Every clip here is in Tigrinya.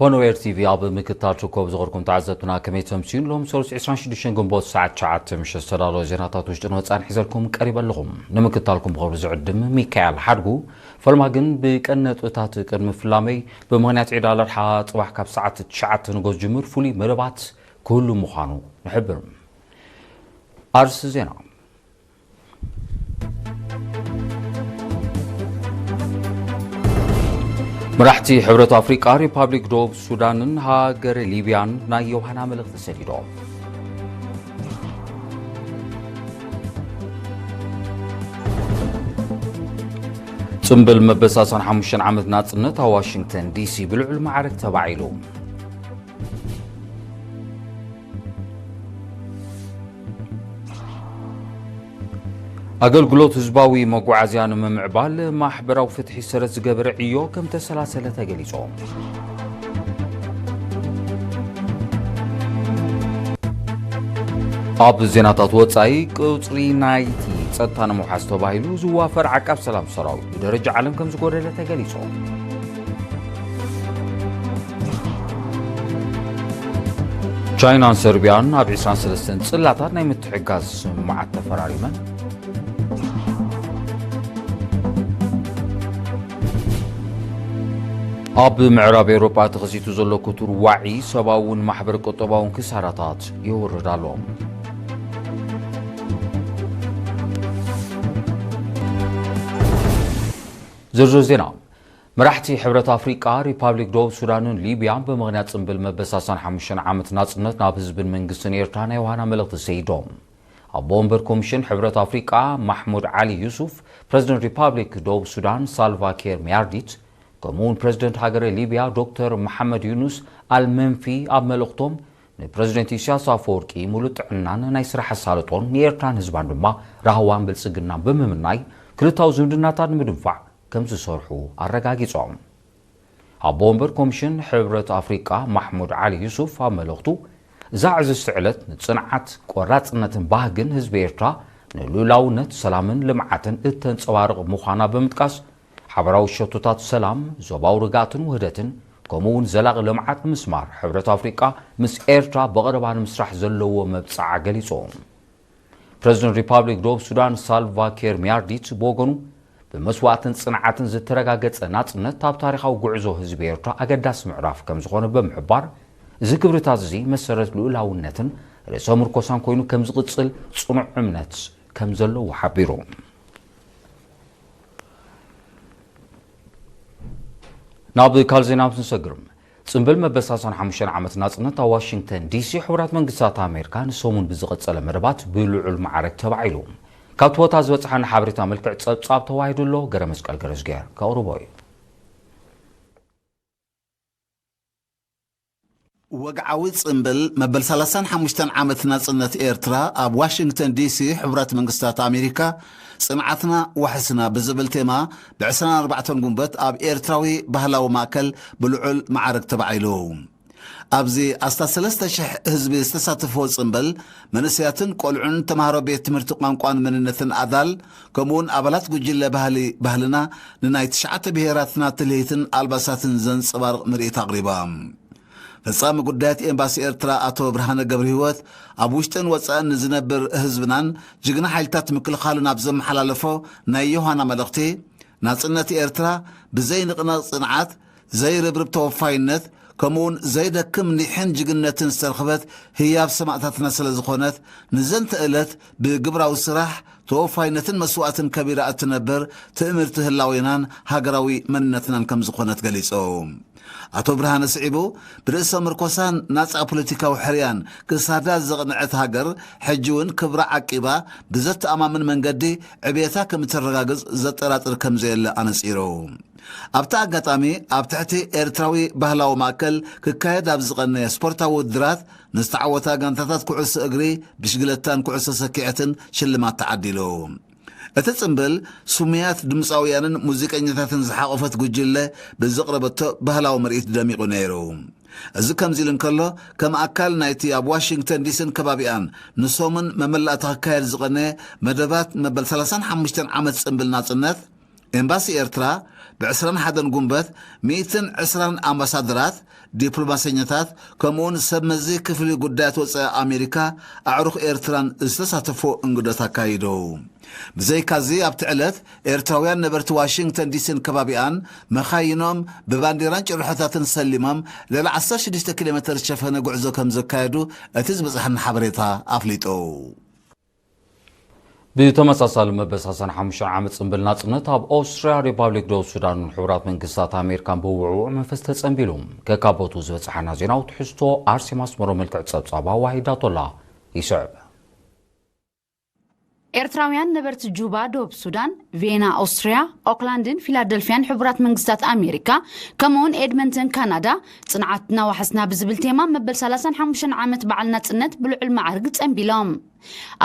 ኦንዌር ቲቪ ኣብ ምክታል ትርከቡ ዝኸርኩም ተዓዘብትና ከመይ ተምስዩን ሎም ሰሉስ ዕስራን ሽዱሽተን ግንቦት ሰዓት ትሽዓተ ምሸት ዝተዳለወ ዜናታት ውሽጥን ወፃን ሒዘልኩም ቀሪበ ኣለኹም። ንምክታልኩም ብኸብሪ ዝዕድም ሚካኤል ሓድጉ። ፈለማ ግን ብቀን ነጥብታት ቅድሚ ፍላመይ ብምኽንያት ዒድ ኣል ኣድሓ ፅባሕ ካብ ሰዓት ትሽዓተ ንጎስ ጅምር ፍሉይ መደባት ክህሉ ምዃኑ ንሕብር። ኣርስ ዜና። መራሕቲ ሕብረት ኣፍሪቃ ሪፓብሊክ ደቡብ ሱዳንን ሃገር ሊብያን ናይ ዮሃና መልእኽቲ ሰዲዶም። ጽምብል መበል ሰላሳን ሓሙሽተን ዓመት ናጽነት ኣብ ዋሽንግተን ዲሲ ብልዑል ማዕረግ ተባዒሉ። ኣገልግሎት ህዝባዊ መጓዓዝያ ንምምዕባል ማሕበራዊ ፍትሒ ሰረት ዝገበረ ዕዮ ከም ተሰላሰለ ተገሊጹ። ኣብ ዜናታት ወጻኢ፣ ቁጽሪ ናይቲ ጸጥታ ንምውሓስ ተባሂሉ ዝዋፈር ዓቃብ ሰላም ሰራዊት ብደረጃ ዓለም ከም ዝጎደለ ተገሊጹ። ቻይናን ሰርቢያን ኣብ ዕስራን ሰለስተን ጽላታት ናይ ምትሕግጋዝ ስምምዓት ተፈራሪመን። ኣብ ምዕራብ ኤውሮጳ ተኸሲቱ ዘሎ ክቱር ዋዒ ሰብኣውን ማሕበረ ቁጠባውን ክሳራታት የውርድ ኣሎ። ዝርዝር ዜና። መራሕቲ ሕብረት ኣፍሪቃ፣ ሪፓብሊክ ደቡብ ሱዳንን ሊብያን ብምኽንያት ጽምብል መበል ሰላሳን ሓሙሽተን ዓመት ናጽነት ናብ ህዝብን መንግስትን ኤርትራ ናይ ዮሃና መልእኽቲ ሰይዶም። ኣቦ ወንበር ኮሚሽን ሕብረት ኣፍሪቃ ማሕሙድ ዓሊ ዩሱፍ፣ ፕረዚደንት ሪፓብሊክ ደቡብ ሱዳን ሳልቫ ኪር ሚያርዲት፣ ከምኡውን ፕረዚደንት ሃገረ ሊብያ ዶክተር መሓመድ ዩኑስ ኣልመንፊ ኣብ መልእኽቶም፣ ንፕረዚደንት ኢሳያስ ኣፈወርቂ ሙሉእ ጥዕናን ናይ ስራሕ ኣሳልጦን ንኤርትራን ህዝባን ድማ ራህዋን ብልጽግናን ብምምናይ፣ ክልታዊ ዝምድናታት ንምድንፋዕ ከም ዝሰርሑ ኣረጋጊጾም። ኣቦ ወንበር ኮሚሽን ሕብረት ኣፍሪቃ ማሕሙድ ዓሊ ዩሱፍ ኣብ መልእኽቱ፣ እዛ ዕዝዝቲ ዕለት ንጽንዓት፣ ቆራጽነትን ባህግን ህዝቢ ኤርትራ ንልኡላውነት፣ ሰላምን ልምዓትን እተንጸባርቕ ምዃና ብምጥቃስ፣ ሓበራዊ ሸቶታት ሰላም፣ ዞባዊ ርግኣትን ውህደትን፣ ከምኡ እውን ዘላቒ ልምዓት ንምስማር ሕብረት ኣፍሪቃ ምስ ኤርትራ ብቐረባ ንምስራሕ ዘለዎ መብጽዓ ገሊጹ። ፕረዚደንት ሪፓብሊክ ደቡብ ሱዳን ሳልቫ ኪር ሚያርዲት ብወገኑ፣ ብመስዋእትን ጽንዓትን ዝተረጋገጸ ናጽነት ኣብ ታሪኻዊ ጉዕዞ ህዝቢ ኤርትራ ኣገዳሲ ምዕራፍ ከም ዝኾነ ብምሕባር፣ እዚ ክብርታት እዚ መሰረት ልኡላውነትን ርእሰ ምርኮሳን ኮይኑ ከም ዝቕጽል ጽኑዕ እምነት ከም ዘለዎ ሓቢሩ። ናብ ካልእ ዜና ምስ ንሰግር፣ ጽምብል መበል ሰላሳን ሓሙሽተን ዓመት ናጽነት ኣብ ዋሽንግተን ዲሲ ሕቡራት መንግስታት ኣሜሪካ ንሰሙን ብዝቐጸለ መደባት ብልዑል ማዕረግ ተባዒሉ። ካብቲ ቦታ ዝበጽሓና ሓበሬታ መልክዕ ጸብጻብ ተዋሂዱ ኣሎ። ገረ መስቀል ገረዝጊሄር ከቕርቦ እዩ። ወግዓዊ ጽምብል መበል ሰላሳን ሓሙሽተን ዓመት ናጽነት ኤርትራ ኣብ ዋሽንግተን ዲሲ ሕቡራት መንግስታት ኣሜሪካ፣ ጽንዓትና ዋሕስና ብዝብል ቴማ፣ ብ ዕስራን ኣርባዕተን ጉንበት ኣብ ኤርትራዊ ባህላዊ ማእከል ብልዑል ማዕረግ ተባዒሉ። ኣብዚ ኣስታት ሰለስተ ሽሕ ህዝቢ ዝተሳተፈዎ ጽምብል፣ መንእሰያትን ቆልዑን፣ ተማሃሮ ቤት ትምህርቲ ቋንቋን መንነትን ኣዳል፣ ከምኡውን ኣባላት ጉጅለ ባህሊ ባህልና ንናይ ትሽዓተ ብሄራትና ትልሂትን ኣልባሳትን ዘንጸባርቕ ምርኢት ኣቕሪባ። ፈጻሚ ጉዳያት ኤምባሲ ኤርትራ ኣቶ ብርሃነ ገብረህይወት፣ ኣብ ውሽጥን ወጻእን ንዝነብር ህዝብናን ጅግና ሓይልታት ምክልኻሉን ኣብ ዘመሓላለፎ ናይ ዮሃና መልእኽቲ፣ ናጽነት ኤርትራ ብዘይንቕነቕ ጽንዓት፣ ዘይርብርብ ተወፋይነት፣ ከምኡውን ዘይደክም ኒሕን ጅግንነትን ዝተረኽበት ህያብ ሰማእታትና ስለ ዝኾነት፣ ንዘንተ ዕለት ብግብራዊ ስራሕ፣ ተወፋይነትን መስዋእትን ከቢራ እትነብር ትእምርቲ ህላዌናን ሃገራዊ መንነትናን ከም ዝኾነት ገሊጹ። ኣቶ ብርሃነ ስዒቡ፣ ብርእሰ ምርኮሳን ናጻ ፖለቲካዊ ሕርያን ክሳዳ ዘቕንዐት ሃገር፣ ሕጂ እውን ክብራ ዓቂባ ብዘተኣማምን መንገዲ ዕብየታ ከም እተረጋግጽ ዘጠራጥር ከም ዘየለ ኣነጺሩ። ኣብቲ ኣጋጣሚ፣ ኣብ ትሕቲ ኤርትራዊ ባህላዊ ማእከል ክካየድ ኣብ ዝቐነየ ስፖርታዊ ውድድራት ንዝተዓወታ ጋንታታት ኩዕሶ እግሪ፣ ብሽግለታን ኩዕሶ ሰኪዐትን ሽልማት ተዓዲሉ። እቲ ጽምብል፣ ስሙያት ድምጻውያንን ሙዚቀኛታትን ዝሓቖፈት ጉጅለ ብዘቕረበቶ ባህላዊ ምርኢት ደሚቑ ነይሩ። እዚ ከምዚ ኢሉ እንከሎ፣ ከም ኣካል ናይቲ ኣብ ዋሽንግተን ዲሲን ከባቢኣን ንሰሙን መመላእታ ክካየድ ዝቐነየ መደባት መበል ሰላሳን ሓሙሽተን ዓመት ጽምብል ናጽነት፣ ኤምባሲ ኤርትራ ብ ዕስራን ሓደን ጉንበት ሚእትን ዕስራን ኣምባሳደራት፣ ዲፕሎማሰኛታት፣ ከምኡውን ሰብ መዚ ክፍሊ ጉዳያት ወጻኢ ኣሜሪካ፣ ኣዕሩኽ ኤርትራን ዝተሳተፎ እንግዶት ኣካይዶ። ብዘይካዚ ኣብቲ ዕለት ኤርትራውያን ነበርቲ ዋሽንግተን ዲሲን ከባቢኣን መኻይኖም ብባንዲራን ጭርሖታትን ሰሊሞም ልዕሊ ዓሰርተ ሽዱሽተ ኪሎ ሜተር ዝሸፈነ ጉዕዞ ከም ዘካየዱ እቲ ዝበጽሐና ሓበሬታ ኣፍሊጡ። ብተመሳሳሊ መበል ሰላሳን ሓሙሽተን ዓመት ጽንብል ናጽነት ኣብ ኦስትርያ ሪፓብሊክ ደቡብ ሱዳንን ሕቡራት መንግስታት ኣሜሪካን ብውዕውዕ መንፈስ ተጸንቢሉ። ከካቦቱ ዝበጽሓና ዜናዊ ትሕዝቶ ኣርሴማ ኣስመሮ መልክዕ ጸብጻባ ዋሂዳቶላ ይስዕብ። ኤርትራውያን ነበርቲ ጁባ ደቡብ ሱዳን፣ ቬና ኦስትርያ፣ ኦክላንድን ፊላደልፊያን ሕቡራት መንግስታት ኣሜሪካ፣ ከምኡውን ኤድመንተን ካናዳ፣ ጽንዓትና ዋሕስና ብዝብል ቴማ መበል ሰላሳን ሓሙሽተን ዓመት በዓል ናጽነት ብልዑል ማዕርግ ጸንቢሎም።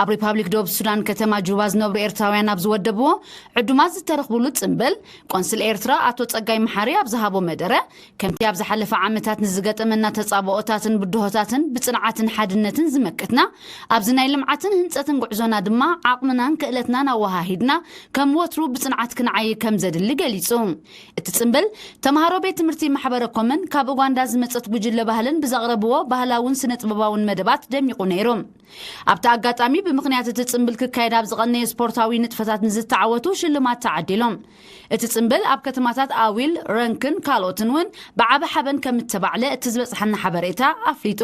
ኣብ ሪፓብሊክ ደቡብ ሱዳን ከተማ ጁባ ዝነብሩ ኤርትራውያን ኣብ ዝወደብዎ ዕዱማት ዝተረኽብሉ ጽንብል፣ ቆንስል ኤርትራ ኣቶ ጸጋይ መሓሪ ኣብ ዝሃቦ መደረ፣ ከምቲ ኣብ ዝሓለፈ ዓመታት ንዝገጠመና ተጻብኦታትን ብድሆታትን ብጽንዓትን ሓድነትን ዝመከትና፣ ኣብዚ ናይ ልምዓትን ህንጸትን ጉዕዞና ድማ ዓቕምናን ክእለትናን ኣወሃሂድና ከም ወትሩ ብጽንዓት ክንዓይ ከም ዘድሊ ገሊጹ። እቲ ጽንብል፣ ተምሃሮ ቤት ትምህርቲ ማሕበረ ኮምን ካብ ኡጋንዳ ዝመጸት ጉጅለ ባህልን ብዘቕረብዎ ባህላውን ስነ ጥበባውን መደባት ደሚቑ ነይሩ። ኣብቲ ኣጋጣሚ ብምኽንያት እቲ ጽንብል ክካየድ ኣብ ዝቐነየ ስፖርታዊ ንጥፈታት ንዝተዓወቱ ሽልማት ተዓዲሎም። እቲ ጽንብል ኣብ ከተማታት ኣዊል፣ ረንክን ካልኦትን እውን ብዓቢ ሓበን ከም እተባዕለ እቲ ዝበጽሓና ሓበሬታ ኣፍሊጡ።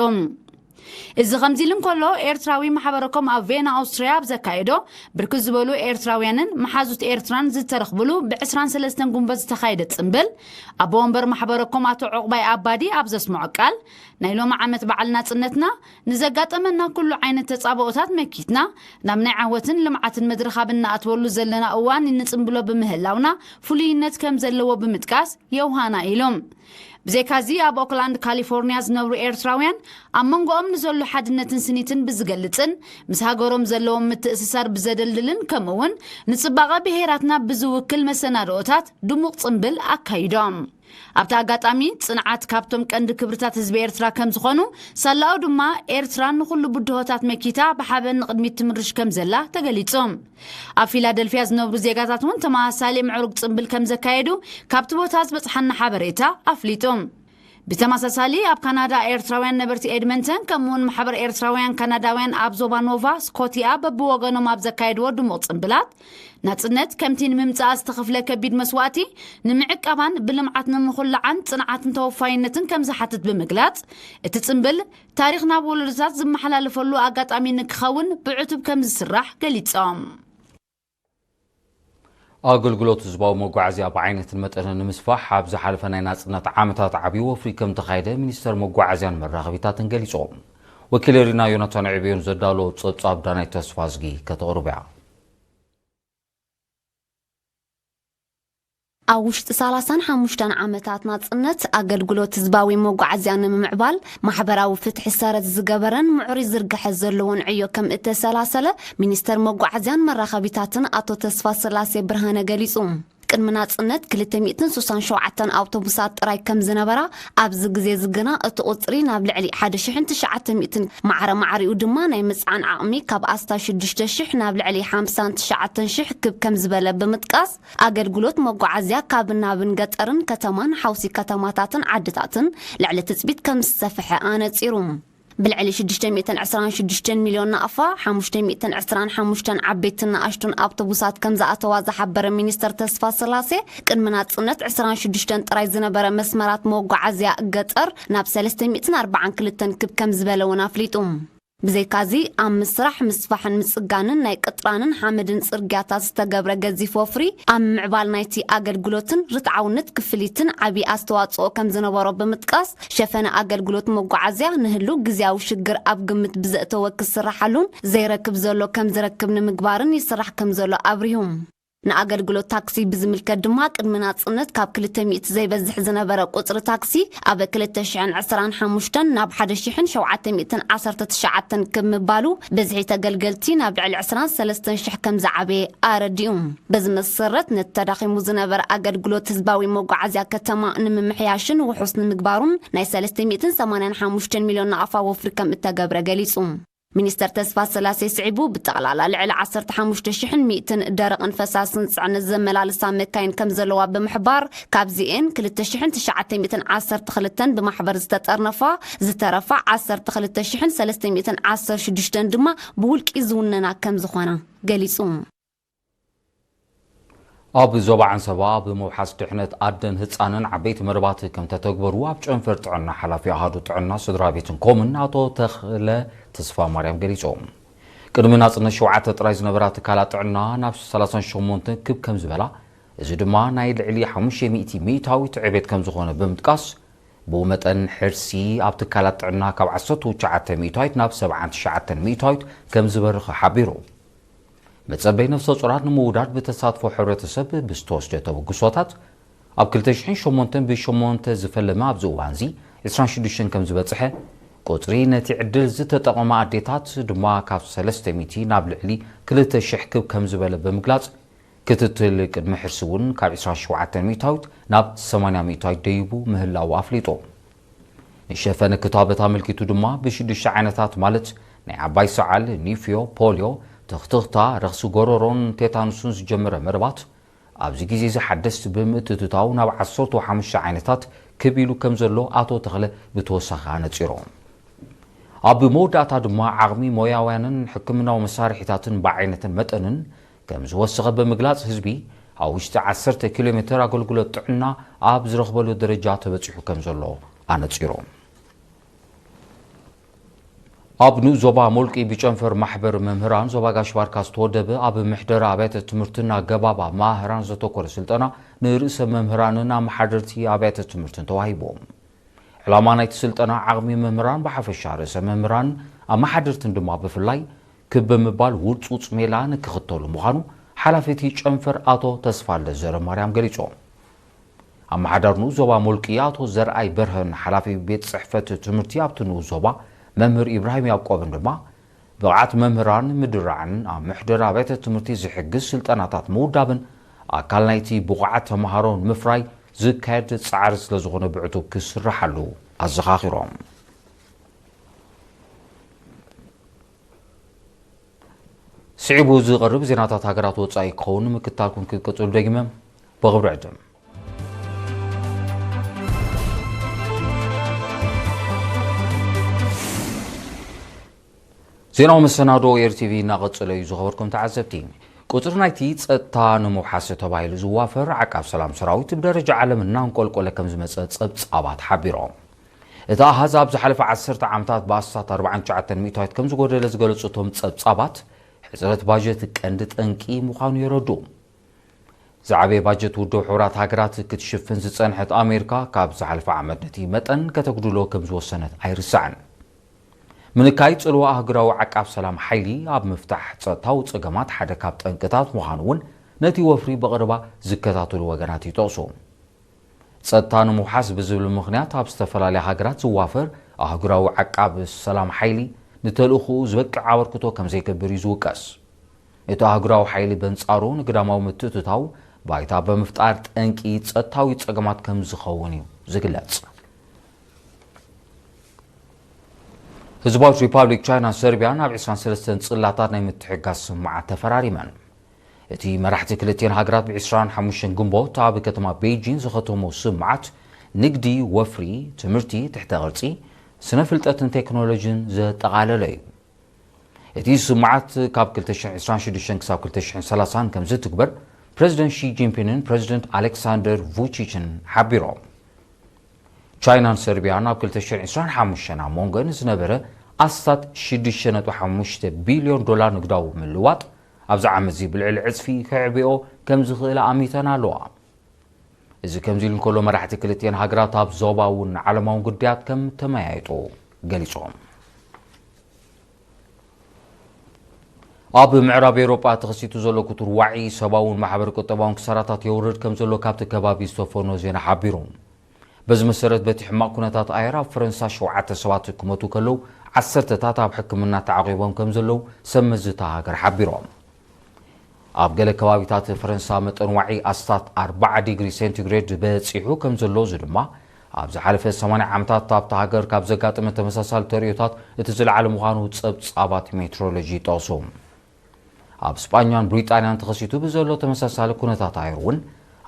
እዚ ከምዚ ኢሉ እንከሎ፣ ኤርትራዊ ማሕበረኮም ኣብ ቬና ኣውስትርያ ኣብ ዘካየዶ ብርክት ዝበሉ ኤርትራውያንን መሓዙት ኤርትራን ዝተረኽብሉ ብ ዕስራን ሰለስተን ጉንበት ዝተኻየደ ጽንብል፣ ኣቦ ወንበር ማሕበረኮም ኣቶ ዑቕባይ ኣባዲ ኣብ ዘስምዖ ቃል፣ ናይ ሎሚ ዓመት በዓል ናጽነትና ንዘጋጠመና ኩሉ ዓይነት ተጻብኦታት መኪትና፣ ናብ ናይ ዓወትን ልምዓትን መድረኽ ኣብ እንኣትወሉ ዘለና እዋን እንጽንብሎ ብምህላውና ፍሉይነት ከም ዘለዎ ብምጥቃስ የውሃና ኢሎም። ብዘይካዚ ኣብ ኦክላንድ ካሊፎርኒያ ዝነብሩ ኤርትራውያን ኣብ መንጎኦም ንዘሎ ሓድነትን ስኒትን ብዝገልጽን ምስ ሃገሮም ዘለዎም ምትእስሳር ብዘደልድልን ከምኡ እውን ንጽባቐ ብሄራትና ብዝውክል መሰናድኦታት ድሙቕ ጽንብል ኣካይዶም። ኣብቲ ኣጋጣሚ ጽንዓት ካብቶም ቀንዲ ክብርታት ህዝቢ ኤርትራ ከም ዝኾኑ፣ ሳላኡ ድማ ኤርትራ ንኹሉ ብድሆታት መኪታ ብሓበን ንቕድሚት ትምርሽ ከም ዘላ ተገሊጹ። ኣብ ፊላደልፊያ ዝነብሩ ዜጋታት እውን ተመሳሳሊ ምዕሩግ ጽንብል ከም ዘካየዱ ካብቲ ቦታ ዝበጽሓና ሓበሬታ ኣፍሊጡ። ብተመሳሳሊ ኣብ ካናዳ ኤርትራውያን ነበርቲ ኤድመንተን ከምኡውን ማሕበር ኤርትራውያን ካናዳውያን ኣብ ዞባ ኖቫ ስኮቲያ በብወገኖም ኣብ ዘካየድዎ ድሙቕ ጽንብላት ናጽነት ከምቲ ንምምጻኣ ዝተኸፍለ ከቢድ መስዋእቲ ንምዕቃባን ብልምዓት ንምኹላዓን ጽንዓትን ተወፋይነትን ከም ዝሓትት ብምግላጽ እቲ ጽንብል ታሪኽ ናብ ወለዶታት ዝመሓላለፈሉ ኣጋጣሚ ንክኸውን ብዕቱብ ከም ዝስራሕ ገሊጾም። ኣገልግሎት ህዝባዊ መጓዓዝያ ብዓይነትን መጠንን ንምስፋሕ ኣብ ዝሓለፈ ናይ ናጽነት ዓመታት ዓብዪ ወፍሪ ከም ተኻየደ ሚኒስተር መጓዓዝያን መራኸቢታትን ገሊጹ። ወኪል ሪና ዮናታን ዕብዮን ዘዳሎ ጸብጻብ ዳናይ ተስፋዝጊ ከተቕርብ እያ። ኣብ ውሽጢ ሰላሳን ሓሙሽተን ዓመታት ናጽነት ኣገልግሎት ህዝባዊ መጓዓዝያ ንምምዕባል ማሕበራዊ ፍትሒ ሰረት ዝገበረን ምዕሩይ ዝርግሐ ዘለዎን ዕዮ ከም እተሰላሰለ ሚኒስተር መጓዓዝያን መራኸቢታትን ኣቶ ተስፋ ስላሴ ብርሃነ ገሊጹ። ቅድሚ ናጽነት ክልተ ሚእትን ስሳን ሸውዓተን ኣውቶቡሳት ጥራይ ከም ዝነበራ፣ ኣብዚ ግዜ እዚ ግና እቲ ቁጽሪ ናብ ልዕሊ ሓደ ሽሕን ትሽዓተ ሚእትን፣ ማዕረ ማዕሪኡ ድማ ናይ ምጽዓን ዓቕሚ ካብ ኣስታት ሽዱሽተ ሽሕ ናብ ልዕሊ ሓምሳን ትሽዓተን ሽሕ ክብ ከም ዝበለ ብምጥቃስ፣ ኣገልግሎት መጓዓዝያ ካብ ናብን ገጠርን ከተማን ሓውሲ ከተማታትን ዓድታትን ልዕሊ ትጽቢት ከም ዝሰፍሐ ኣነጺሩ። ብልዕሊ ሽዱሽተ ሚእትን ዕስራን ሽዱሽተን ሚልዮን ናቕፋ፣ ሓሙሽተ ሚእትን ዕስራን ሓሙሽተን ዓበይትን ንኣሽቱን ኣውቶቡሳት ከም ዝኣተዋ ዝሓበረ ሚኒስተር ተስፋ ስላሴ፣ ቅድሚ ናጽነት ዕስራን ሽዱሽተን ጥራይ ዝነበረ መስመራት መጓዓዝያ ገጠር ናብ ሰለስተ ሚእትን ኣርባዓን ክልተን ክብ ከም ዝበለ እውን ኣፍሊጡ። ብዘይካዚ፣ ኣብ ምስራሕ፣ ምስፋሕን ምጽጋንን ናይ ቅጥራንን ሓመድን ጽርግያታት ዝተገብረ ገዚፍ ወፍሪ፣ ኣብ ምዕባል ናይቲ ኣገልግሎትን ርትዓውነት ክፍሊትን ዓቢ ኣስተዋጽኦ ከም ዝነበሮ ብምጥቃስ፣ ሸፈነ ኣገልግሎት መጓዓዝያ ንህሉ ግዝያዊ ሽግር ኣብ ግምት ብዘእተወ ክስራሓሉን ዘይረክብ ዘሎ ከም ዝረክብ ንምግባርን ይስራሕ ከም ዘሎ ኣብሪሁ። ንኣገልግሎት ታክሲ ብዝምልከት ድማ፣ ቅድሚ ናጽነት ካብ ክልተ ሚእቲ ዘይበዝሕ ዝነበረ ቁጽሪ ታክሲ፣ ኣብ ክልተ ሽሕን ዕስራን ሓሙሽተን ናብ ሓደ ሽሕን ሸውዓተ ሚእትን ዓሰርተ ትሽዓተን ክብ ምባሉ፣ ብዝሒ ተገልገልቲ ናብ ልዕሊ ዕስራን ሰለስተን ሽሕ ከም ዝዓበየ ኣረዲኡ። በዚ መሰረት፣ ነቲ ተዳኺሙ ዝነበረ ኣገልግሎት ህዝባዊ መጓዓዝያ ከተማ ንምምሕያሽን ውሑስ ንምግባሩን፣ ናይ ሰለስተ ሚእትን ሰማንያን ሓሙሽተን ሚልዮን ናቕፋ ወፍሪ ከም እተገብረ ገሊጹ። ሚኒስተር ተስፋ ስላሴ ስዒቡ፣ ብጠቕላላ ልዕሊ ዓሰርተ ሓሙሽተ ሽሕን ሚእትን ደረቕን ፈሳስን ጽዕነት ዘመላልሳ መካይን ከም ዘለዋ ብምሕባር፣ ካብዚኤን ክልተ ሽሕን ትሽዓተ ሚእትን ዓሰርተ ክልተን ብማሕበር ዝተጠርነፋ፣ ዝተረፋ ዓሰርተ ክልተ ሽሕን ሰለስተ ሚእትን ዓሰርተ ሽዱሽተን ድማ ብውልቂ ዝውነና ከም ዝኾና ገሊጹ። ኣብ ዞባ ዓንሰባ ኣብ ምውሓስ ድሕነት ኣደን ህጻንን ዓበይቲ መደባት ከም ተተግበሩ ኣብ ጨንፈር ጥዕና ሓላፊ ኣሃዱ ጥዕና ስድራ ቤትን ኮምን ኣቶ ተኽለ ተስፋ ማርያም ገሊጾም። ቅድሚ ናጽነት ሸውዓተ ጥራይ ዝነበራ ትካላት ጥዕና ናብ ሰላሳን ሸሞንተን ክብ ከም ዝበላ፣ እዚ ድማ ናይ ልዕሊ ሓሙሽተ ሚእቲ ሚእታዊት ዕቤት ከም ዝኾነ ብምጥቃስ፣ ብኡ መጠን ሕርሲ ኣብ ትካላት ጥዕና ካብ ዓሰርተ ትሽዓተ ሚእታዊት ናብ ሰብዓን ትሽዓተን ሚእታዊት ከም ዝበርኸ ሓቢሩ። መጸበይ ነፍሰ ጡራት ንምውዳድ ብተሳትፎ ሕብረተሰብ ብዝተወስደ ተበግሶታት፣ ኣብ ክልተ ሽሕን ሸሞንተን ብሸሞንተ ዝፈለመ ኣብዚ እዋንዚ ዕስራን ሽዱሽተን ከም ዝበጽሐ፣ ቁጽሪ ነቲ ዕድል ዝተጠቐማ ኣዴታት ድማ ካብ ሰለስተ ሚእቲ ናብ ልዕሊ ክልተ ሽሕ ክብ ከም ዝበለ ብምግላጽ፣ ክትትል ቅድሚ ሕርሲ እውን ካብ ዕስራን ሸውዓተን ሚእታዊት ናብ ሰማንያ ሚእታዊት ደይቡ ምህላዉ ኣፍሊጡ። ንሸፈነ ክታበት ኣመልኪቱ ድማ ብሽዱሽተ ዓይነታት ማለት ናይ ዓባይ ሰዓል፣ ኒፍዮ፣ ፖልዮ፣ ትኽትኽታ፣ ረኽሲ ጎረሮን ቴታኑስን ዝጀመረ መደባት ኣብዚ ግዜ እዚ ሓደስቲ ብምትእትታው ናብ ዓሰርተ ሓሙሽተ ዓይነታት ክብ ኢሉ ከም ዘሎ ኣቶ ተኽለ ብተወሳኺ ኣነጺሮም። ኣብ መወዳእታ ድማ ዓቕሚ ሞያውያንን ሕክምናዊ መሳርሒታትን ብዓይነትን መጠንን ከም ዝወሰኸ ብምግላጽ፣ ህዝቢ ኣብ ውሽጢ ዓሰርተ ኪሎ ሜተር ኣገልግሎት ጥዕና ኣብ ዝረኽበሉ ደረጃ ተበጺሑ ከም ዘሎ ኣነጺሮም። ኣብ ንኡስ ዞባ ሞልቂ ብጨንፈር ማሕበር መምህራን ዞባ ጋሽ ባርካ ዝተወደበ ኣብ ምሕደራ ኣብያተ ትምህርትን ኣገባብ ኣመሃህራን ዘተኮረ ስልጠና ንርእሰ መምህራንን ኣመሓደርቲ ኣብያተ ትምህርትን ተዋሂቦም። ዕላማ ናይቲ ስልጠና ዓቕሚ መምህራን ብሓፈሻ፣ ርእሰ መምህራን ኣመሓደርትን ድማ ብፍላይ ክብ ብምባል ውርጹጽ ሜላ ንክኽተሉ ምዃኑ ሓላፊ እቲ ጨንፈር ኣቶ ተስፋልደ ዘረማርያም ገሊጾም። ኣመሓዳር ንኡስ ዞባ ሞልቂ ኣቶ ዘርኣይ በርሀን ሓላፊ ቤት ጽሕፈት ትምህርቲ ኣብቲ ንኡስ ዞባ መምህር ኢብራሂም ያዕቆብን ድማ ብቕዓት መምህራን ምድራዕን ኣብ መሕደሪ ኣብያተ ትምህርቲ ዝሕግዝ ስልጠናታት ምውዳብን ኣካል ናይቲ ብቑዓት ተምሃሮ ንምፍራይ ዝካየድ ጻዕሪ ስለ ዝኾነ ብዕቱብ ክስርሓሉ ኣዘኻኺሮም። ስዒቡ ዝቐርብ ዜናታት ሃገራት ወጻኢ ክኸውን ምክታልኩም ክትቅጽሉ ደጊመ ብኽብሪ ዕድም። ዜናዊ መሰናዶ ኤር ቲቪ እናቐጸለ እዩ። ዝኸበርኩም ተዓዘብቲ፣ ቁጽሪ ናይቲ ጸጥታ ንምውሓስ ተባሂሉ ዝዋፈር ዓቃብ ሰላም ሰራዊት ብደረጃ ዓለም እናንቆልቆለ ከም ዝመጸ ጸብጻባት ሓቢሮም። እቲ ኣሃዝ ኣብ ዝሓለፈ ዓሰርተ ዓመታት ብኣስታት ኣርባዓን ትሽዓተን ሚእታዊት ከም ዝጎደለ ዝገለጹ እቶም ጸብጻባት፣ ሕጽረት ባጀት ቀንዲ ጠንቂ ምዃኑ የረድኡ። ዝዓበየ ባጀት ውድብ ሕቡራት ሃገራት ክትሽፍን ዝጸንሐት ኣሜሪካ፣ ካብ ዝሓለፈ ዓመት ነቲ መጠን ከተጉድሎ ከም ዝወሰነት ኣይርሳዕን። ምንካይ ጽልዋ ኣህጉራዊ ዓቃብ ሰላም ሓይሊ ኣብ ምፍታሕ ጸጥታዊ ጸገማት ሓደ ካብ ጠንቅታት ምዃኑ እውን ነቲ ወፍሪ ብቐረባ ዝከታተሉ ወገናት ይጠቕሱ። ጸጥታ ንምውሓስ ብዝብል ምኽንያት ኣብ ዝተፈላለያ ሃገራት ዝዋፈር ኣህጉራዊ ዓቃብ ሰላም ሓይሊ ንተልእኾኡ ዝበቅዕ ኣበርክቶ ከም ዘይገብር እዩ ዝውቀስ። እቲ ኣህጉራዊ ሓይሊ በንጻሩ ንግዳማዊ ምትእትታው ባይታ ብምፍጣር ጠንቂ ጸጥታዊ ጸገማት ከም ዝኸውን እዩ ዝግለጽ። ህዝባዊት ሪፓብሊክ ቻይናን ሰርቢያን ኣብ ዕስራን ሰለስተን ጽላታት ናይ ምትሕግጋዝ ስምምዓት ተፈራሪመን። እቲ መራሕቲ ክልቲኤን ሃገራት ብ ዕስራን ሓሙሽተን ግንቦት ኣብ ከተማ ቤይጂን ዝኸተሞ ስምምዓት ንግዲ፣ ወፍሪ፣ ትምህርቲ፣ ትሕተ ቅርጺ፣ ስነ ፍልጠትን ቴክኖሎጂን ዘጠቓለለ እዩ። እቲ ስምምዓት ካብ ክልተ ሽሕን ዕስራን ሽዱሽተን ክሳብ ክልተ ሽሕን ሰላሳን ከም ዝትግበር ፕረዚደንት ሺ ጂንፒንግን ፕረዚደንት ኣሌክሳንደር vučićን ሓቢሮም። ቻይናን ሰርቢያን ኣብ ክልተ ሽሕን ዕስራን ሓሙሽተን ኣብ መንጎን ዝነበረ ኣስታት ሽዱሽተ ነጥቢ ሓሙሽተ ቢልዮን ዶላር ንግዳዊ ምልዋጥ ኣብዚ ዓመት እዚ ብልዕሊ ዕጽፊ ክዕብዮ ከም ዝኽእል ኣሚተን ኣለዋ። እዚ ከምዚ ኢሉ እንከሎ፣ መራሕቲ ክልቲኤን ሃገራት ኣብ ዞባውን ዓለማውን ጉዳያት ከም ተመያየጡ ገሊጾም። ኣብ ምዕራብ ኤውሮጳ ተኸሲቱ ዘሎ ክቱር ዋዒ ሰብኣውን ማሕበረ ቁጠባውን ክሳራታት የውርድ ከም ዘሎ ካብቲ ከባቢ ዝተፈኖ ዜና ሓቢሩ። በዚ መሰረት፣ በቲ ሕማቕ ኩነታት ኣየር ኣብ ፈረንሳ ሸውዓተ ሰባት ክሞቱ ከለዉ፣ ዓሰርተታት ኣብ ሕክምና ተዓቒቦም ከም ዘለዉ ሰብ መዚ እታ ሃገር ሓቢሮም። ኣብ ገለ ከባቢታት ፈረንሳ መጠን ዋዒ ኣስታት ኣርባዓ ዲግሪ ሴንቲግሬድ በጺሑ ከም ዘሎ፣ እዚ ድማ ኣብ ዝሓለፈ ሰማንያ ዓመታት ኣብታ ሃገር ካብ ዘጋጠመ ተመሳሳሊ ተርእዮታት እቲ ዝለዓለ ምዃኑ ጸብጻባት ሜትሮሎጂ ይጠቕሱ። ኣብ ስጳኛን ብሪጣንያን ተኸሲቱ ብዘሎ ተመሳሳሊ ኩነታት ኣየር እውን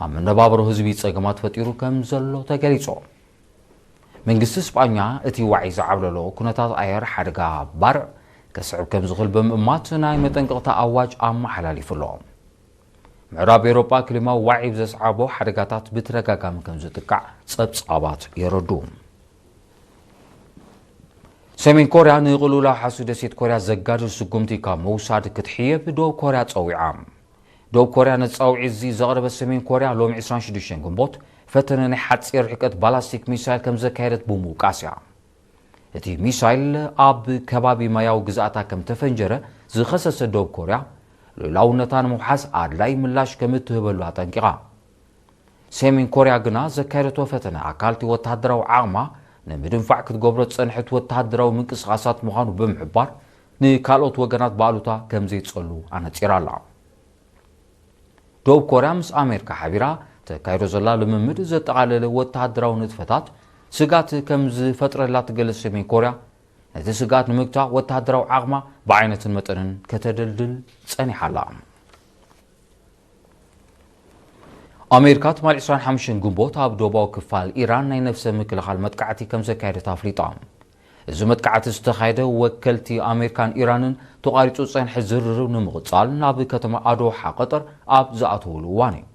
ኣብ መነባብሮ ህዝቢ ጸገማት ፈጢሩ ከም ዘሎ ተገሊጹ። መንግስቲ ስጳኛ እቲ ዋዒ ዝዓብለሎ ኩነታት ኣየር ሓደጋ ባርዕ ከስዕብ ከም ዝኽእል ብምእማት ናይ መጠንቀቕታ ኣዋጅ ኣመሓላሊፉ ኣሎ። ምዕራብ ኤውሮጳ ክሊማዊ ዋዒ ብዘስዓቦ ሓደጋታት ብተደጋጋሚ ከም ዝጥቃዕ ጸብጻባት የረዱ። ሰሜን ኮርያ ንቕልውላው ሓሱ ደሴት ኮርያ ዘጋድድ ስጉምቲ ካብ ምውሳድ ክትሕየብ ደቡብ ኮርያ ጸዊዓ። ደቡብ ኮርያ ነቲ ጻውዒት እዚ ዘቕረበት ሰሜን ኮርያ ሎሚ ዕስራን ሽዱሽተን ግንቦት ፈተነ ናይ ሓጺር ርሕቀት ባላስቲክ ሚሳይል ከም ዘካየደት ብምውቃስ እያ። እቲ ሚሳይል ኣብ ከባቢ ማያዊ ግዝኣታ ከም ተፈንጀረ ዝኸሰሰት ደቡብ ኮርያ፣ ልኡላውነታ ንምውሓስ ኣድላይ ምላሽ ከም እትህበሉ ኣጠንቂቓ። ሰሜን ኮርያ ግና ዘካየደቶ ፈተነ ኣካልቲ ወተሃደራዊ ዓቕማ ንምድንፋዕ ክትገብሮ ዝጸንሐት ወተሃደራዊ ምንቅስቓሳት ምዃኑ ብምሕባር፣ ንካልኦት ወገናት ብኣሉታ ከም ዘይጸሉ ኣነጺራ ኣላ። ደቡብ ኮርያ ምስ ኣሜሪካ ሓቢራ ተካይዶ ዘላ ልምምድ ዘጠቓለለ ወተሃደራዊ ንጥፈታት ስጋት ከም ዝፈጥረላ ትገልጽ ሰሜን ኮርያ፣ ነቲ ስጋት ንምግታእ ወተሃደራዊ ዓቕማ ብዓይነትን መጠንን ከተደልድል ጸኒሓ ኣላ። ኣሜሪካ ትማሊ ዕስራን ሓሙሽተን ግንቦት ኣብ ደቡባዊ ክፋል ኢራን ናይ ነፍሰ ምክልኻል መጥቃዕቲ ከም ዘካየደት ኣፍሊጣ። እዚ መጥቃዕቲ ዝተኻየደ ወከልቲ ኣሜሪካን ኢራንን ተቋሪጹ ዝጸንሐ ዝርርብ ንምቕጻል ናብ ከተማ ኣዶሓ ቀጠር ኣብ ዝኣተውሉ እዋን እዩ።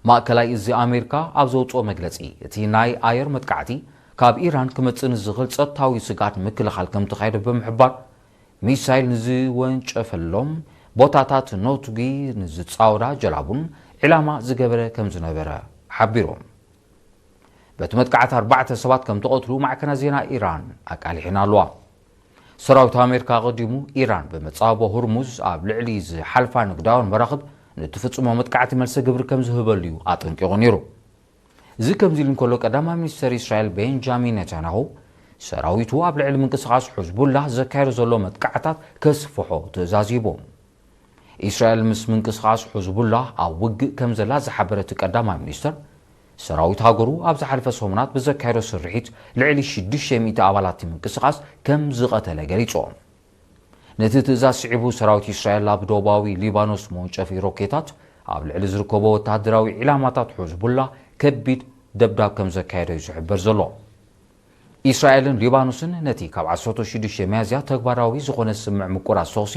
ማእከላይ እዚ ኣሜሪካ ኣብ ዘውጽኦ መግለጺ፣ እቲ ናይ ኣየር መጥቃዕቲ ካብ ኢራን ክመጽእ ንዝኽእል ጸጥታዊ ስግኣት ንምክልኻል ከም ተኻየደ ብምሕባር፣ ሚሳይል ንዝወንጨፈሎም ቦታታት ኖትጊ ንዝጻወዳ ጀላቡን ዒላማ ዝገበረ ከም ዝነበረ ሓቢሩ። በቲ መጥቃዕቲ ኣርባዕተ ሰባት ከም ተቐትሉ ማዕከናት ዜና ኢራን ኣቃሊሐን ኣለዋ። ሰራዊት ኣሜሪካ ኣቐዲሙ ኢራን ብመጻቦ ሁርሙዝ ኣብ ልዕሊ ዝሓልፋ ንግዳውን መራኽብ ንትፍጽሞ መጥቃዕቲ መልሰ ግብሪ ከም ዝህበሉ እዩ ኣጠንቂቑ ነይሩ። እዚ ከምዚ ኢሉ እንከሎ፣ ቀዳማይ ሚኒስተር እስራኤል ቤንጃሚን ኔታንያሁ ሰራዊቱ ኣብ ልዕሊ ምንቅስቓስ ሑዝቡላህ ዘካየዶ ዘሎ መጥቃዕታት ከስፍሖ ትእዛዝ ሂቡ። እስራኤል ምስ ምንቅስቓስ ሑዝቡላህ ኣብ ውግእ ከም ዘላ ዝሓበረ እቲ ቀዳማይ ሚኒስተር፣ ሰራዊት ሃገሩ ኣብ ዝሓለፈ ሰሙናት ብዘካየዶ ስርሒት ልዕሊ ሽዱሽተ ሚእቲ ኣባላት እቲ ምንቅስቓስ ከም ዝቐተለ ገሊጹ። ነቲ ትእዛዝ ስዒቡ፣ ሰራዊት እስራኤል ኣብ ደቡባዊ ሊባኖስ መወንጨፊ ሮኬታት ኣብ ልዕሊ ዝርከቦ ወተሃደራዊ ዒላማታት ሑዝቡላህ ከቢድ ደብዳብ ከም ዘካየደ እዩ ዝሕበር ዘሎ። እስራኤልን ሊባኖስን ነቲ ካብ ዓሰርተ ሽዱሽተ ሚያዝያ ተግባራዊ ዝኾነ ስምምዕ ምቁራጽ ተኹሲ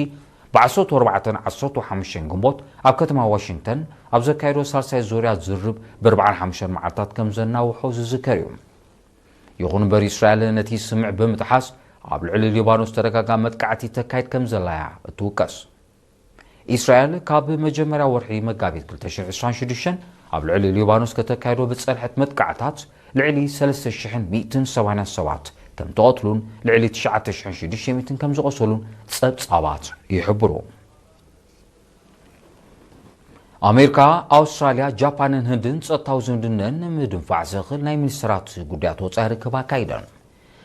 ብ ዓሰርተ ኣርባዕተን ዓሰርተ ሓሙሽተን ግንቦት ኣብ ከተማ ዋሽንግተን ኣብ ዘካየዶ ሳልሳይ ዙርያ ዝርርብ ብ ኣርባዓን ሓሙሽተን መዓልታት ከም ዘናውሖ ዝዝከር እዩ። ይኹን እምበር፣ እስራኤል ነቲ ስምምዕ ብምጥሓስ ኣብ ልዕሊ ሊባኖስ ተደጋጋሚ መጥቃዕቲ ተካይድ ከም ዘላ እያ እትውቀስ። እስራኤል ካብ መጀመርያ ወርሒ መጋቢት ክልተ ሽሕን ዕስራን ሽዱሽተን ኣብ ልዕሊ ሊባኖስ ከተካይዶ ብዝጸንሐት መጥቃዕታት ልዕሊ ሰለስተ ሽሕን ሚእትን ሰማንያን ሰባት ከም ተቐትሉን ልዕሊ ትሽዓተ ሽሕን ሽዱሽተ ሚእትን ከም ዝቖሰሉን ጸብጻባት ይሕብሩ። ኣሜሪካ፣ ኣውስትራልያ፣ ጃፓንን ህንድን ጸጥታዊ ዝምድነን ንምድንፋዕ ዘኽእል ናይ ሚኒስትራት ጉዳያት ወጻኢ ርክብ ኣካይደን።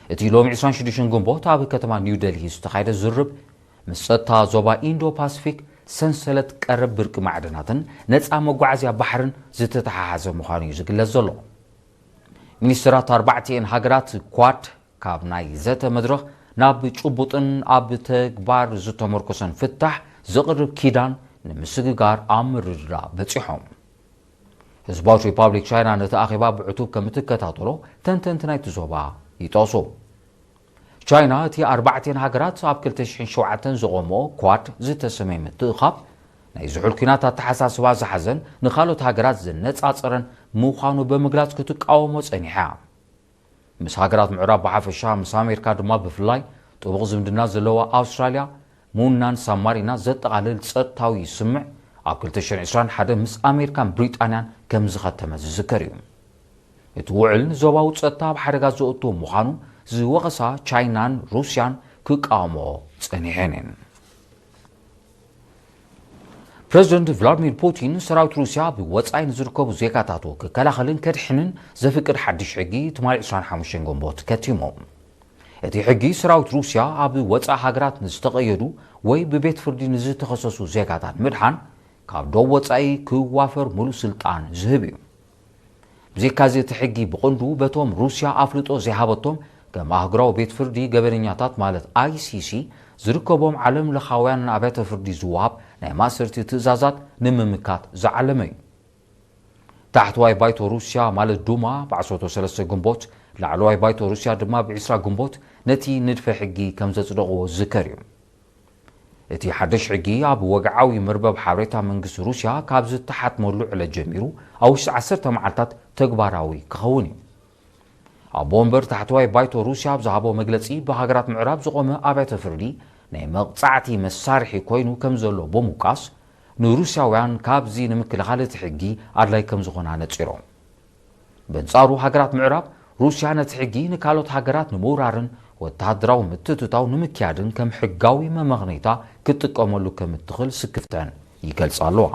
እቲ ሎሚ ዕስራን ሽዱሽተን ግንቦት ኣብ ከተማ ኒው ደልሂ ዝተኻየደ ዝርብ፣ ምስ ጸጥታ ዞባ ኢንዶ ፓሲፊክ፣ ሰንሰለት ቀረብ ብርቂ ማዕድናትን ነጻ መጓዓዝያ ባሕርን ዝተተሓሓዘ ምዃኑ እዩ ዝግለጽ ዘሎ። ሚኒስትራት ኣርባዕቲኤን ሃገራት ኳድ ካብ ናይ ዘተ መድረኽ ናብ ጭቡጥን ኣብ ተግባር ዝተመርኮሰን ፍታሕ ዘቕርብ ኪዳን ንምስግጋር ኣብ ምርድዳእ በጺሖም። ህዝባዊት ሪፓብሊክ ቻይና ነቲ ኣኼባ ብዕቱብ ከም እትከታተሎ ተንተንቲ ናይቲ ዞባ ይጠቕሱ። ቻይና እቲ ኣርባዕቲኤን ሃገራት ኣብ ክልተ ሽሕን ሸውዓተን ዝቖመኦ ኳድ ዝተሰመየ ምትእኻብ፣ ናይ ዝሑል ኲናት ኣተሓሳስባ ዝሓዘን ንኻልኦት ሃገራት ዘነጻጸረን ምዃኑ ብምግላጽ ክትቃወሞ ጸኒሓ። ምስ ሃገራት ምዕራብ ብሓፈሻ፣ ምስ ኣሜሪካ ድማ ብፍላይ ጥቡቕ ዝምድና ዘለዋ ኣውስትራልያ፣ ሙናን ሳን ማሪና ዘጠቓልል ጸጥታዊ ስምምዕ ኣብ ክልተ ሽሕን ዕስራን ሓደ ምስ ኣሜሪካን ብሪጣንያን ከም ዝኸተመ ዝዝከር እዩ። እቲ ውዕል ንዞባዊ ጸጥታ ኣብ ሓደጋ ዘእቱ ምዃኑ ዝወቐሳ ቻይናን ሩስያን ክቃወሞ ጸኒሐን እየን። ፕረዚደንት ቭላድሚር ፑቲን፣ ሰራዊት ሩስያ ኣብ ወጻኢ ንዝርከቡ ዜጋታቱ ክከላኸልን ከድሕንን ዘፍቅድ ሓድሽ ሕጊ ትማሊ ዕስራን ሓሙሽተን ግንቦት ከቲሙ። እቲ ሕጊ፣ ሰራዊት ሩስያ ኣብ ወጻኢ ሃገራት ንዝተቐየዱ ወይ ብቤት ፍርዲ ንዝተኸሰሱ ዜጋታት ምድሓን፣ ካብ ዶብ ወጻኢ ክዋፈር ሙሉእ ስልጣን ዝህብ እዩ። ብዘይካዚ እቲ ሕጊ ብቕንዱ በቶም ሩስያ ኣፍልጦ ዘይሃበቶም ከም ኣህጉራዊ ቤት ፍርዲ ገበነኛታት ማለት ኣይሲሲ ዝርከቦም ዓለም ለኻውያን ኣብያተ ፍርዲ ዝወሃብ ናይ ማእሰርቲ ትእዛዛት ንምምካት ዝዓለመ እዩ። ታሕተዋይ ባይቶ ሩስያ ማለት ዱማ ብ ዓሰርተ ሰለስተ ግንቦት፣ ላዕለዋይ ባይቶ ሩስያ ድማ ብ ዕስራ ግንቦት ነቲ ንድፈ ሕጊ ከም ዘጽደቕዎ ዝዝከር እዩ። እቲ ሓድሽ ሕጊ ኣብ ወግዓዊ መርበብ ሓበሬታ መንግስቲ ሩስያ ካብ ዝተሓትመሉ ዕለት ጀሚሩ ኣብ ውሽጢ ዓሰርተ መዓልታት ተግባራዊ ክኸውን እዩ። ኣቦ ወንበር ታሕተዋይ ባይቶ ሩስያ ኣብ ዝሃቦ መግለጺ ብሃገራት ምዕራብ ዝቖመ ኣብያተ ፍርዲ ናይ መቕጻዕቲ መሳርሒ ኮይኑ ከም ዘሎ ብምውቃስ ንሩስያውያን ካብዚ ንምክልኻል እቲ ሕጊ ኣድላይ ከም ዝኾነ ኣነጺሮም። በንጻሩ ሃገራት ምዕራብ ሩስያ ነቲ ሕጊ ንካልኦት ሃገራት ንምውራርን ወተሃደራዊ ምትእትታው ንምክያድን ከም ሕጋዊ መመኽነይታ ክትጥቀመሉ ከም እትኽእል ስክፍተን ይገልጻ ኣለዋ።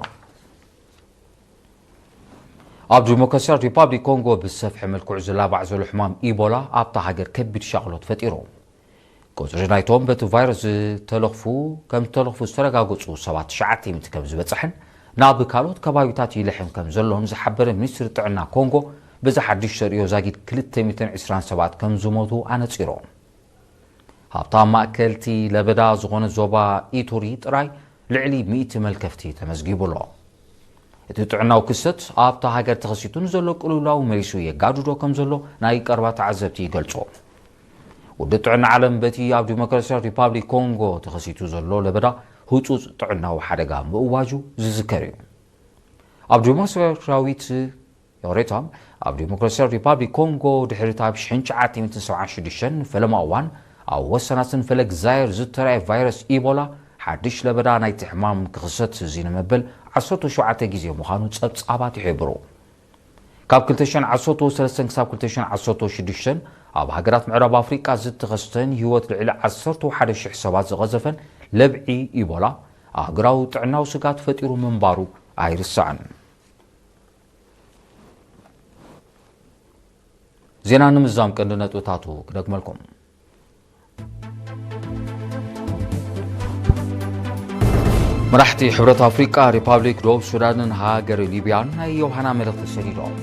ኣብ ዲሞክራሲያዊት ሪፓብሊክ ኮንጎ ብዝሰፍሐ መልክዑ ዝላባዕ ዘሎ ሕማም ኢቦላ ኣብታ ሃገር ከቢድ ሻቕሎት ፈጢሩ። ቁጽሪ ናይቶም በቲ ቫይረስ ዝተለኽፉ ከም ዝተለኽፉ ዝተረጋገጹ ሰባት ትሽዓተ ሚእቲ ከም ዝበጽሐን ናብ ካልኦት ከባቢታት ይልሕም ከም ዘሎን ዝሓበረ ሚኒስትሪ ጥዕና ኮንጎ፣ በዚ ሓድሽ ተርእዮ ዛጊድ ክልተ ሚእትን ዕስራን ሰባት ከም ዝሞቱ ኣነጺሩ። ኣብታ ማእከልቲ ለበዳ ዝኾነ ዞባ ኢቱሪ ጥራይ ልዕሊ ሚእቲ መልከፍቲ ተመዝጊቡ ኣሎ። እቲ ጥዕናዊ ክስተት ኣብታ ሃገር ተኸሲቱ ንዘሎ ቅልውላው መሊሱ የጋድዶ ከም ዘሎ ናይ ቀረባ ተዓዘብቲ ይገልጹ። ውድብ ጥዕና ዓለም በቲ ኣብ ዲሞክራሲያዊት ሪፓብሊክ ኮንጎ ተኸሲቱ ዘሎ ለበዳ ህጹጽ ጥዕናዊ ሓደጋ ምእዋጁ ዝዝከር እዩ። ኣብ ዲሞክራሲያዊት ይቕሬታ፣ ኣብ ዲሞክራሲያዊት ሪፓብሊክ ኮንጎ ድሕሪ ኣብ ሽሕን ትሽዓተ ሚእትን ሰብዓን ሽዱሽተን ፈለማ እዋን ኣብ ወሰናስን ፈለግ ዛየር ዝተራእየ ቫይረስ ኢቦላ ሓድሽ ለበዳ ናይቲ ሕማም ክኽሰት እዚ ንመበል ዓሰርተ ሸውዓተ ግዜ ምዃኑ ጸብጻባት ይሕብሩ። ካብ ክልተ ሽሕን ዓሰርተ ሰለስተን ክሳብ ክልተ ሽሕን ዓሰርተ ሽዱሽተን ኣብ ሃገራት ምዕራብ ኣፍሪቃ ዝተኸስተን ህይወት ልዕሊ ዓሰርተ ሓደ ሽሕ ሰባት ዝቐዘፈን ለብዒ ኢቦላ ኣህጉራዊ ጥዕናዊ ስጋት ፈጢሩ ምንባሩ ኣይርሳዕን። ዜና ንምዝዛም ቀንዲ ነጥብታቱ ክደግመልኩም። መራሕቲ ሕብረት ኣፍሪቃ፣ ሪፓብሊክ ደቡብ ሱዳንን ሃገር ሊብያን ናይ ዮሃና መልእኽቲ ሰዲዶም።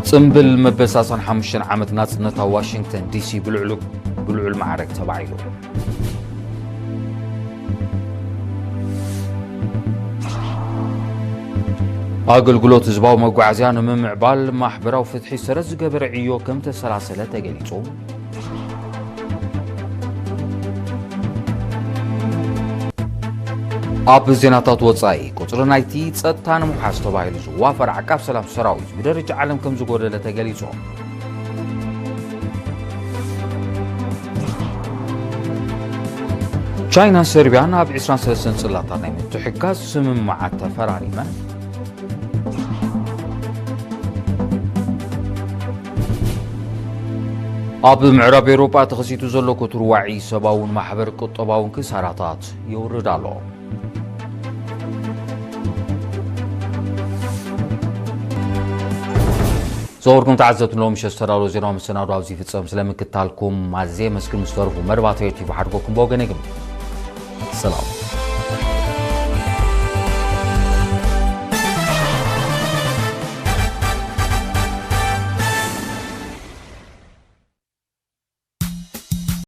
ጽምብል መበል ሰላሳን ሓሙሽተን ዓመት ናጽነት ኣብ ዋሽንግተን ዲሲ ብልዑል ብልዑል ማዕረግ ተባዒሉ። ኣገልግሎት ህዝባዊ መጓዓዝያ ንምምዕባል ማሕበራዊ ፍትሒ ሰረት ዝገበረ ዕዮ ከም ተሰላሰለ ተገሊጹ። ኣብ ዜናታት ወጻኢ፣ ቁጽሪ ናይቲ ጸጥታ ንምውሓስ ተባሂሉ ዝዋፈር ዓቃብ ሰላም ሰራዊት ብደረጃ ዓለም ከም ዝጎደለ ተገሊጹ። ቻይናን ሰርቢያን ኣብ ዕስራን ሰለስተን ጽላታት ናይ ምትሕግጋዝ ስምምዓት ተፈራሪመን። ኣብ ምዕራብ ኤውሮጳ ተኸሲቱ ዘሎ ክቱር ዋዒ ሰብኣውን ማሕበር ቁጠባውን ክሳራታት የውርድ ኣሎ። ዝኸበርኩም ተዓዘብቲ፣ ሎሚ ምሸት ዝተዳለወ ዜናዊ መሰናዶ ኣብዚ ይፍጸም። ስለምክታልኩም ኣዝየ የመስግን። ምስ ተረፉ መደባት ሬድዮ ቲቪ ሓድጎኩም ብወገነይ ግን ሰላም።